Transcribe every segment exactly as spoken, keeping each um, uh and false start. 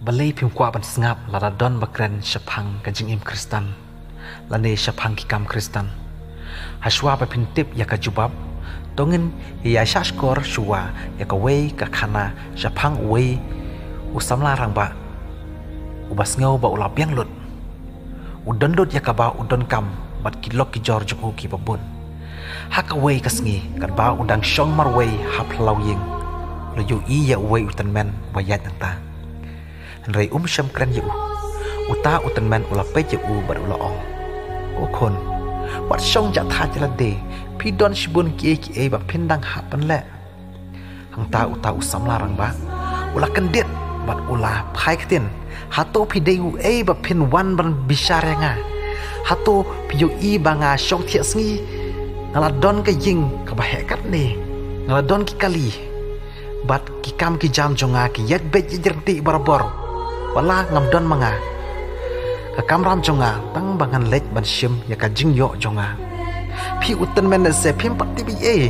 Balei phim kwah ban sngap lada don ba kren shaphang ka jingim Khristan lane shaphang ki kam Khristan? Hashwa ba phin tip ïa ka jubab, to ngin ïa shahshkor shuwa ïa kawei ka khana shaphang uwei u samla rangbah uba sngew ba u la biang lut. U don lut ïa kaba u donkam bad ki lok ki jor jong u kiba bun. Ha kawei ka sngi katba u dang shong marwei ha phyllaw ïing, u la ïohi ïa uwei u tymmen uba ïaid nangta. Hynrei um shym kren ïa u. Uta u tymmen u la peit ïa u bad u la ong, "Ko khun, wat shong jahthait ïa lade, phi don shibun kiei kiei ba phin dang hap ban leh." Hangta uta u samla rangbah u la kyndit bad u la phai ktien, "Hato phi dei uei ba phin wan ban bishar ïa nga? Hato phi ïohi ba nga shong thiah sngi? Nga la don ka ïing kaba heh katne, nga la don ki kali bad ki kam ki jam jong nga ki ïaid beit ïaid ryntih barabor. Wat la ngam don ma nga ka kamram jong nga tang ba ngan leit ban shim ïa ka jingïoh jong nga. Phi u tymmen lehse phim pat tip ei ei,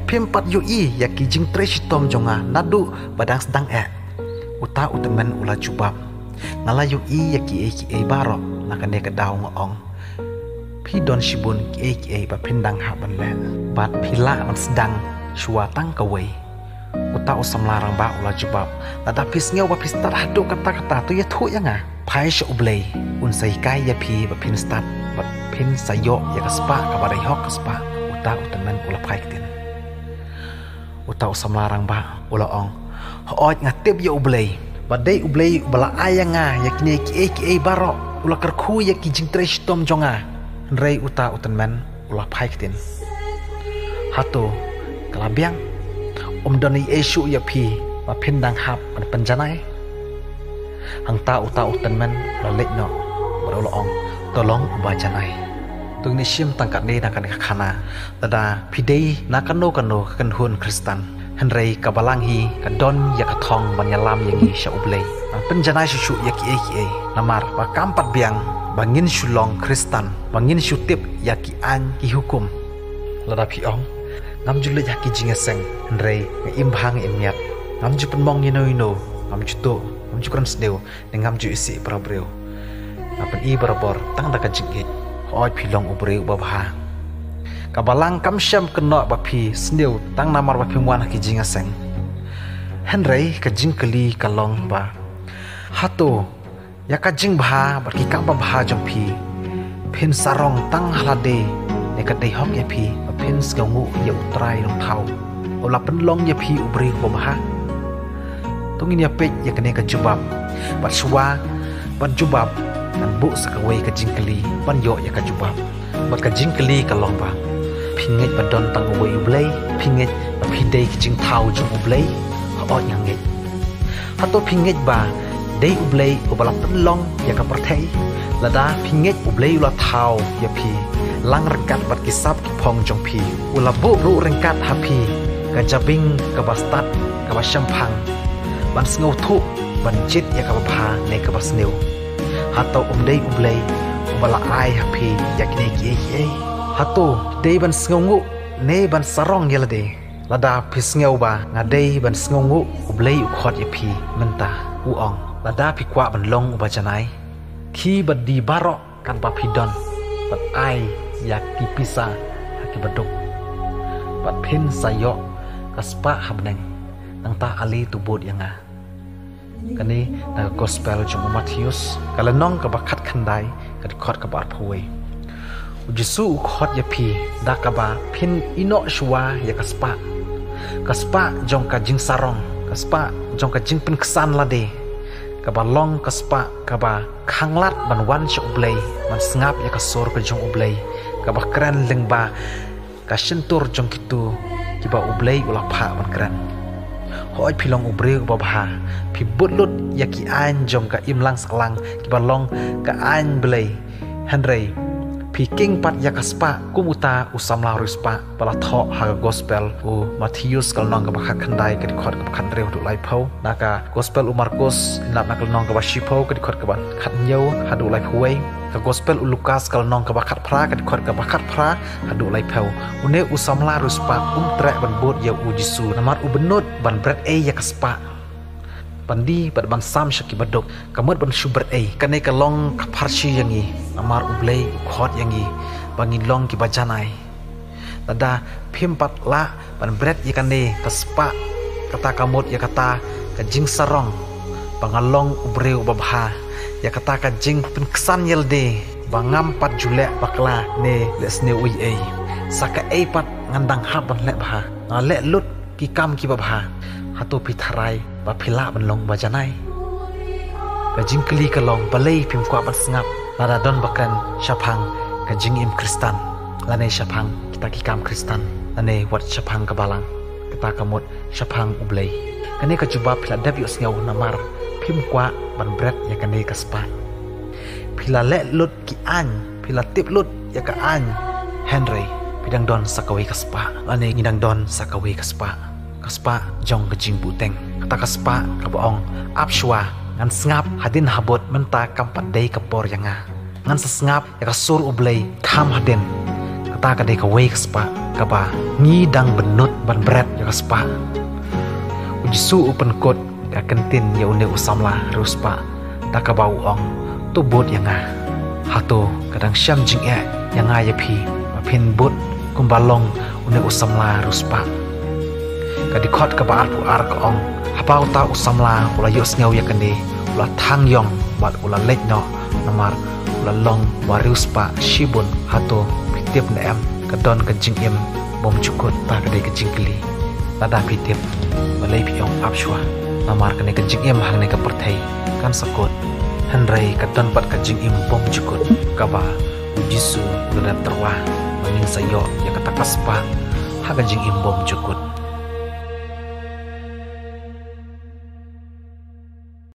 phim pat ïohi ïa ki jingtrei shitom jong nga naduh ba dang sdang eh." Uta u tymmen u la jubab, "Nga la ïohi ïa kiei kiei baroh, na kane ka daw nga ong, phi don shibun kiei kiei ba phin dang hap ban leh bad phi lah ban sdang shuwa tang kawei." Uta u samla rangbah u la jubab, "Lada phi sngew ba phi stad haduh katta katta, to ïathuh ïa nga. Phai sha U Blei, un sa hikai ïa phi ba phin stad bad phin sa ïoh ïa ka spah kaba dei hok ka spah." Uta u tymmen u la phai ktien. Uta u samla rangbah u la ong, "Hooid, nga tip ïa U Blei, ba dei U Blei uba la ai ïa nga ïa kine kiei kiei baroh, u la kyrkhu ïa ki jingtrei shitom jong nga. Hynrei uta u tymmen u la phai ktien." "Hato ka la biang? Um don ei ei shuh ïa phi ba phin dang hap ban pynjanai?" Hangta uta u tymmen u la leit noh bad u la ong, "To long uba janai." To ngin ïa shim tang katne na kane ka khana. Lada phi dei na kano kano ka kynhun Khristan, hynrei ka Balang hi ka don ïa ka thong ban ïalam ïa ngi sha U Blei ban pynjanai shuh shuh ïa kiei kiei. Namar ba kam pat biang ba ngin shu long Khristan, ba ngin shu tip ïa ki aiñ ki hukum. Lada phi ong, "Ngam ju leit ha ki jingïaseng, hynrei nga im bha nga im miat, ngam ju pynmong ïano ïano, ngam ju tuh, ngam ju kren sniew, ne ngam ju isih para briew, nga pyni barabor tang da ka jingïeit." Hooid, phi long u briew uba bha. Ka Balang kam shym kynnoh ba phi sniew tang namar ba phim wan ha ki jingïaseng. Hynrei ka jingkylli ka long ba, hato ïa ka jingbha bad ki kam babha jong phi phin sarong tang ha lade, ne ka dei hok ïa phi ba phin sngewnguh ïa U Trai Nongthaw uba la pynlong ïa phi u briew uba bha? To ngin ïa peit ïa kane ka jubab, bad shuwa ban jubab ngan buh sa kawei ka jingkylli ban ïoh ïa ka jubab. Bad ka jingkylli ka long ba, phi ngeit ba don tang uwei U Blei? Phi ngeit ba phi dei ki jingthaw jong U Blei? Hooid, nga ngeit. Hato phi ngeit ba dei U Blei uba la pynlong ïa ka pyrthei? Lada phi ngeit U Blei u la thaw ïa phi lang ryngkat bad ki sap ki phong jong phi, u la buh ruh ryngkat ha phi ka jabieng kaba stad kaba shemphang ban sngewthuh, ban jied ïa kaba bha ne kaba sniew. Hato um dei U Blei uba la ai ha phi ïa kine kiei kiei? Hato dei ban sngewnguh ne ban sarong ïa lade? Lada phi sngew ba nga dei ban sngewnguh, U Blei u khot ïa phi mynta, u ong, lada phi kwah ban long uba janai, khie bad die baroh katba phi don bad ai ïa ki pisa ha ki baduk, bad phin sa ïoh ka spah ha bneng. Nangta ale to bud ïa nga. Kane na ka Gospel jong u Mathaios, ka lynnong kaba khatkhyndai, ka dkhot kaba arphew wei. U Jisu u khot ïa phi da kaba phin ïehnoh shuwa ïa ka spah, ka spah jong ka jingsarong, ka spah jong ka jingpynksan lade, kaba long ka spah kaba khanglad ban wan sha U Blei, ban sngap ïa ka sur ka jong U Blei, kaba kren lyngba ka shyntur jong kito kiba U Blei u la phah ban kren. Hooid, phi long u briew uba bha, phi bud lut ïa ki aiñ jong ka imlang sahlang kiba long ka aiñ Blei. Hynrei phi king pat ïa ka spah kum uta u samla riewspah ba la thoh ha ka Gospel u Mathaios, ka lynnong kaba khatkhyndai, ka dkhot kaba khathynriew haduh laiphew. Na ka Gospel u Markos, nap na ka lynnong kaba shiphew, ka dkhot kaba khathynñiew haduh laiphew wei. Ka Gospel u Lukas, ka lynnong kaba khatphra, ka dkhot kaba khatphra haduh laiphew. Une u samla riewspah um treh ban bud ïa u Jisu namar u bynnud ban bret ei ïa ka spah. Ban die bad ban sam sha ki baduk, ka mut ban shu bret ei. Kane ka long ka pharshi ïa ngi, namar U Blei u khot ïa ngi ba ngin long ki bajanai. Lada phim pat lah ban bret ïa kane ka spah, kata ka mut ïa kata ka jingsarong ba nga long u briew babha, ïa kata ka jingpynksan ïalade ba ngam pat ju leh bakla ne leh sniew ei ei. Sa kaei pat ngan dang hap ban leh bha, nga leh lut ki kam kiba bha. Hato phi tharai ba phi lah ban long bajanai? Ka jingkylli ka long, balei phim kwah ban sngap lada don ba kren shaphang ka jingim Khristan, lane shaphang kita ki kam Khristan, lane wat shaphang ka Balang, kata ka mut shaphang U Blei? Kane ka jubab phi la dep ïohsngew, namar phim kwah ban bret ïa kane ka spah. Phi la leh lut ki aiñ, phi la tip lut ïa ka aiñ, hynrei phi dang don sa kawei ka spah, lane ngi dang don sa kawei ka spah, ka spah jong ka jingbuhteng. Kata ka spah kaba ong, ap shuwa, ngan sngap hadien habud, mynta kam pat dei ka por ïa nga. Ngan sa sngap ïa ka sur U Blei kham hadien. Kata ka dei kawei ka spah kaba ngi dang bynnud ban bret ïa ka spah. U Jisu u pynkut ka kyntien ïa une u samla riewspah da kaba u ong, to bud ïa nga. Hato ka dang shem jingeh ïa nga ïa phi ba phin bud kumba long une u samla riewspah? Ka dkhot kaba arphew ar ka ong, haba uta u samla u la ïohsngew ïa kane, u la thang ïong bad u la leit noh, namar u la long ba riewspah shibun. Hato phi tip ne em, ka don ka jingim bymjukut? Ta ka dei ka jingkylli. Lada phi tip, balei phi ong ap shuwa? Namar kane ka jingim hangne ka pyrthei kan sa kut, hynrei ka don pat ka jingim bymjukut kaba U Jisu u la dep tyrwa ba ngin sa ïoh ïa kata ka spah ha ka jingim bymjukut.